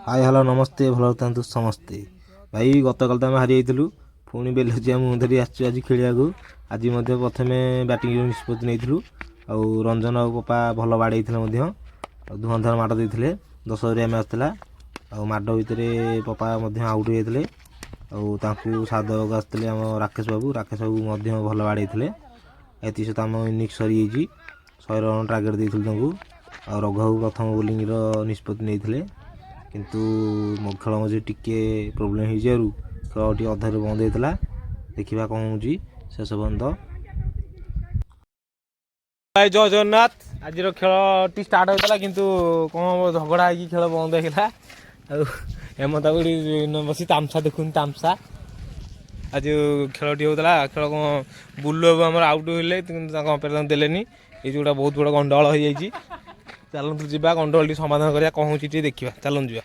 ହାଏ, hello, ନମସ୍ତେ। ଭଲ ଥାନ୍ତୁ ସମସ୍ତେ। ଭାଇ, ଗତକାଲି ତ ଆମେ ହାରି ଯାଇଥିଲୁ। ପୁଣି ବେଲୁଚିଆ ମୁହଁ ଧରି ଆସିଛୁ ଆଜି ଖେଳିବାକୁ। ଆଜି ମଧ୍ୟ ପ୍ରଥମେ ବ୍ୟାଟିଂ ନିଷ୍ପତ୍ତି ନେଇଥିଲୁ ଆଉ ରଞ୍ଜନ ଆଉ ପପା ଭଲ ବାଡ଼େଇଥିଲେ ମଧ୍ୟ ଆଉ ଧୂଆଁଧାର ମାଡ଼ ଦେଇଥିଲେ। 10 ଓଭରିଆ ମ୍ୟାଚ୍ ଥିଲା ଆଉ ମାଡ଼ ଭିତରେ ପପା ମଧ୍ୟ ଆଉଟ୍ ହେଇଯାଇଥିଲେ ଆଉ ତାଙ୍କୁ ସାଥ ଦେବାକୁ ଆସିଥିଲେ ଆମ ରାକେଶ ବାବୁ। ରାକେଶ ବାବୁ ମଧ୍ୟ ଭଲ ବାଡ଼େଇଥିଲେ। ଏତିକି ସହିତ ଆମ ଇନିଂସ୍ ସରିଯାଇଛି। 100 ରନ୍ ଟାର୍ଗେଟ୍ ଦେଇଥିଲୁ ତାଙ୍କୁ ଆଉ ରଘୁବାବୁ ପ୍ରଥମ ବୋଲିଂର ନିଷ୍ପତ୍ତି ନେଇଥିଲେ, କିନ୍ତୁ ମୋ ଖେଳ ମଝିରେ ଟିକେ ପ୍ରୋବ୍ଲେମ୍ ହେଇଯିବାରୁ ଖେଳ ଟିକେ ଅଧାରେ ବନ୍ଦ ହେଇଥିଲା। ଦେଖିବା କ'ଣ ହେଉଛି ଶେଷ ପର୍ଯ୍ୟନ୍ତ। ଭାଇ, ଜୟ ଜଗନ୍ନାଥ। ଆଜିର ଖେଳଟି ଷ୍ଟାର୍ଟ ହୋଇଥିଲା, କିନ୍ତୁ କ'ଣ ଝଗଡ଼ା ହେଇକି ଖେଳ ବନ୍ଦ ହେଇଗଲା। ଆଉ ହେମନ୍ତ ବାବୁ ଏଠି ବସି ତାମସା ଦେଖୁନି ତାମସା। ଆଜି ଯୋଉ ଖେଳଟି ହେଉଥିଲା, ଖେଳ କ'ଣ ବୁଲୁ ବାବୁ ଆମର ଆଉଟ୍ ହେଲେ, କିନ୍ତୁ ତାଙ୍କ ଅମ୍ପାୟାର ତାଙ୍କୁ ଦେଲେନି। ଏଇ ଯୋଉଟା ବହୁତ ବଡ଼ ଗଣ୍ଡଗୋଳ ହେଇଯାଇଛି। ଚାଲନ୍ତୁ ଯିବା, ଗଣ୍ଡଗୋଳଟି ସମାଧାନ କରିବା। କ'ଣ ହେଉଛି ଟିକେ ଦେଖିବା। ଚାଲନ୍ତୁ ଯିବା।